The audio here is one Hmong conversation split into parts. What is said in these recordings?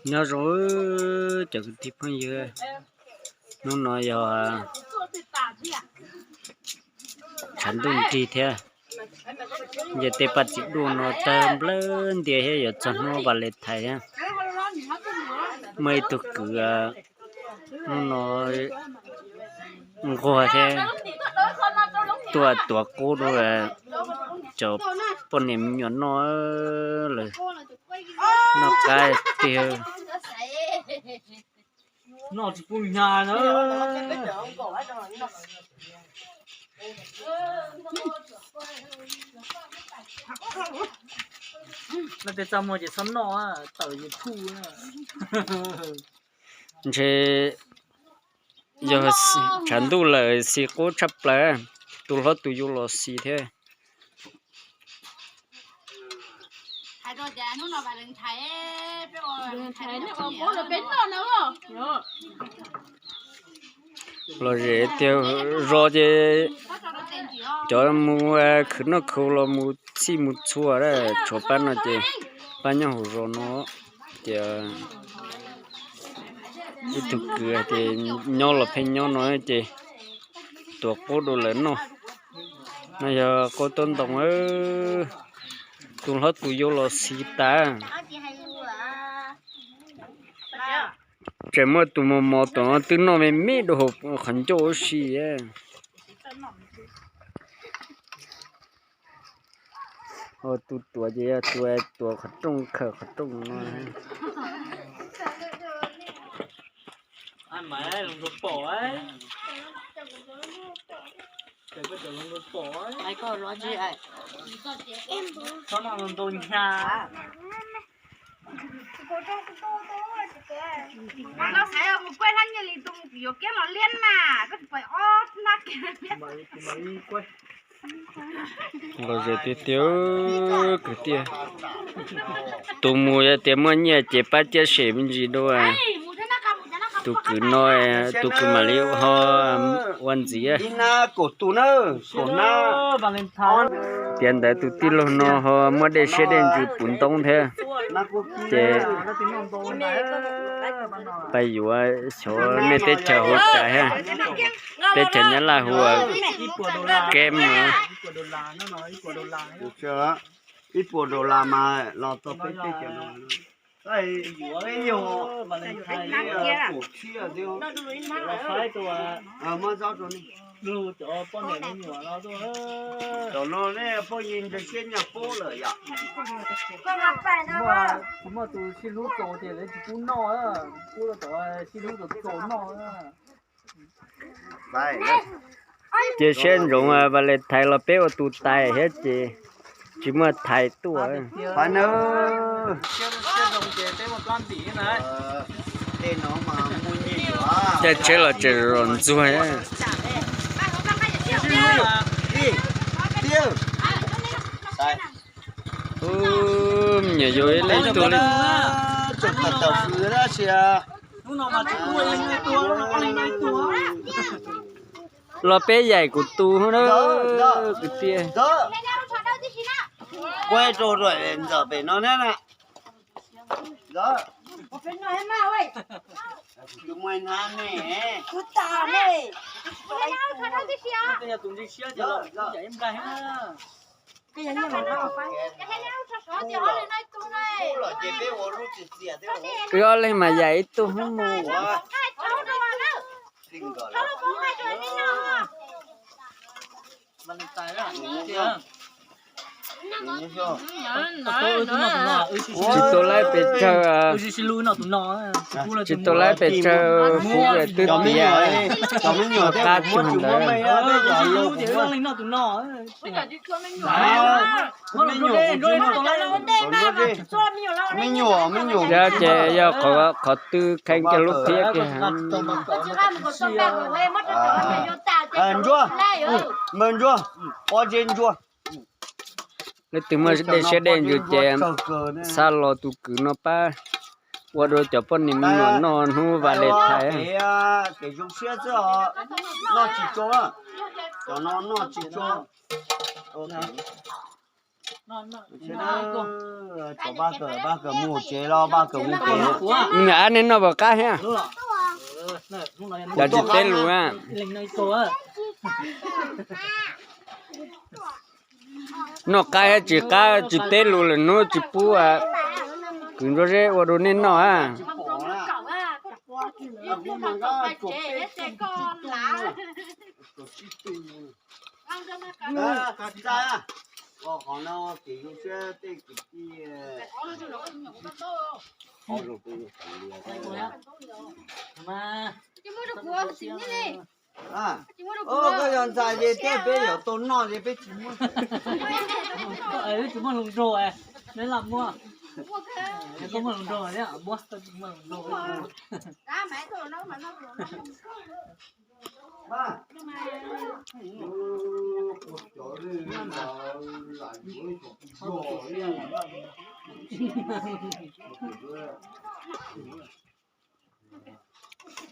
Nyob zoo cov kwv tij phooj ywg, hnub no yog tshav ntuj nrig thiab, nce tej paj txiv duaj no tawg nplawg ntia thiab yuav txog hnub Valentine thiab. Muaj ib tug kwv hnub no nquag thiab tuaj tuav qub rau cov poj niam me nyuam noj lawm, noj qab tiag. Noj tsis pub hnyav na. Leej twg txaj muag ces txhob noj, tawm YouTube. Ntshe yog tshav ntuj lawm xis qub tshaj plaws, tus hlob tus yau los xis thiab. Los zem tiag, zos ces cov mus khwv noj khwv haus los mus txhij mus txhua, tshuav pab no ces pab nyob hauv zos no. Ces ib tug kwv hais tias nyob los pheej nyob no ces tuav qub rau lawv noj. No yog qub tub ntoo, tus hlob tus yau los xis tas. Tseem muaj tus mos mos tom no twb noj me me rau hauv qhov ncauj ua si. Tus tuav ces yog tus tuav qhov rooj, khawm qhov rooj no. Koj xav mus kuaj hlab nyiaj li tus yuav kiab los liab mas koj tsis pom ob hnab kiag. Los zem tiag tiag kwv tij. Tus mus yog tias muaj nyiaj ces pab ciaj sem me ntsis dua. Tus kwv no, tus kwv mam li ho ua ntxiv. Tiam ntawd tus tij laug no ho muaj dej siab dej ntsws puv ntoob thiab. Ces pab yuav xyov nej teb chaws hu cas thiab. Teb chaws Nyab Laj hu ua kem no. Ib puas dollar mas los tau peb teb chaws no. Peb yog pum tshiab thiab. Muab zaub rau nej. Cov no nej phooj ywg ntse siab nyaj pub lawm yom. Tsis muaj tus sib hlub txaus ces lawv tsis pub noj, pub rau cov sib hlub txaus txaus noj. Cia siab ntsoov Valentine los peb ua tus tais thiab ces tsis muaj thais tuaj. Caij tsheb los tseem zom ntxuag. Me nyuam yau ib leeg tuag li. Los peb yaim kuv tus na, kwv tij. Wb ob leeg mas yaim ib tug mus. Tsis tau laib pes tsawg, tsis tau laib pes tsawg, Fub twb tiav. Qab tug ntawd. Me nyuam, me nyuam. Ces yog qhov twg kheev kiag lub phiab kiag. Ntsuag, npawg Ntsuag, pob zeb Ntsuag. Leej twg muaj dej siab dej ntsws ces xa los tus kwv no pab ua rau cov poj niam me nyuam noj hnub Valentine. Kev zoo siab xwb os, noj tsis tsau, cov no noj tsis tsau. Cov Paj Kawm, Paj Kawm mus tsev los Paj Kawm mus tsev. Ab, nej noj puas qab thiab? Yog tsis teb lus na. Noj qab thiab tsis qab tsis teb lus lawm hnub tsis pub kwv Ntsuab Zeb ua rau nej noj a. Koj yog ntxhais ces thiaj peb yuav tau noj ces peb tsis muaj. Tsis muaj hluas nraug, neb lam muaj. Koj muaj hluas nraug thiab, muab koj tsis muaj hluas nraug.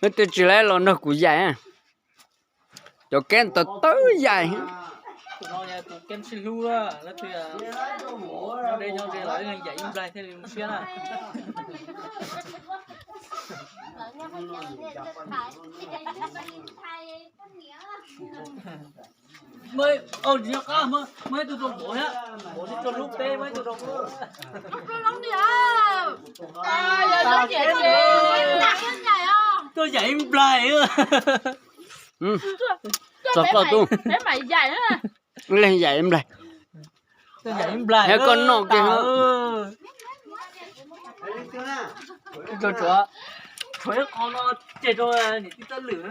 Leej twg tsis laib los nrog kuv yaim. Cov keeb tawv tawv yaim. Muaj ib tug rau vauv thiab, vauv twb rau lub peb, muaj ib tug rau vauv. Tuaj yaim ib nplaig. Txog koj tub. Leej yaim ib nplaig. Yaim ib nplaig. Koj noj kiag. Tshuav ib qho no tseg rau niam tij Txawj Lwm.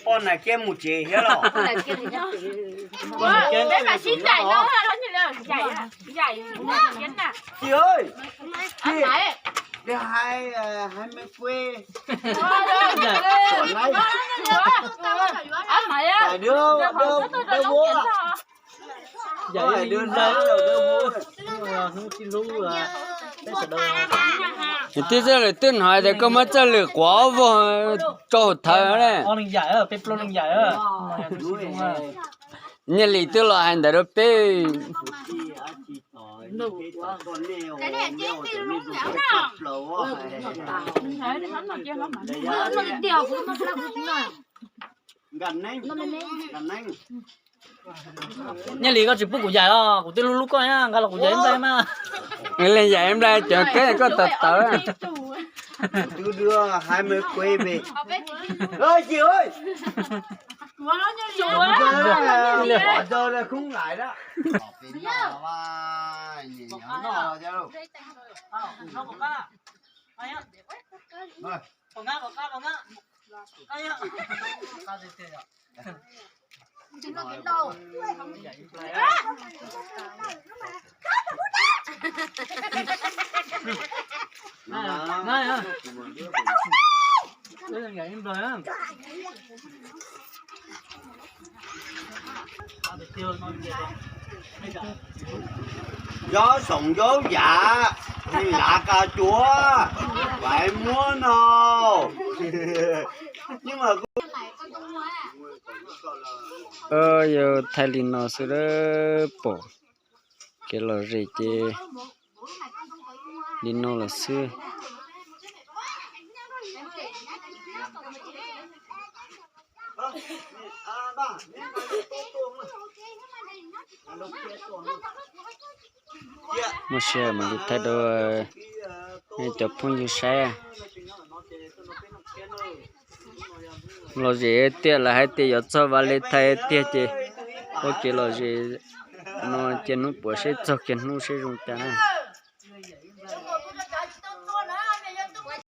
Poj niam kiag mus tsev thiab los? Peb mam sib yaim no. Txiv, hais, hais me kuê. Niam tij Txawj Lwm twb hnov tias koj muab Txawj Lwm quav vog rau hauv thawv ne. Nyiaj Lis twb los hais ntawd rau peb. Nyiaj Lis, koj tsis pub kuv yaim os, kuv twb hlub hlub koj na, nqa los kuv yaim ib nplaig mas. Leej yaim ib nplaig cov keeb koj tawv tawv. Yob Soom Yob Yam, lav qa cuav, pais muab no. Yog thaij li no xwb, pom kev lom zem ces li no lawm xwb. Muaj sij hawm mam li thaij rau cov phooj ywg saib. Lom zem tiag, lawv hais tias yuav txog Valentine tiag ces ua kev lom zem no cia hnub puav seb txog kiag hnub seb zoo cas na.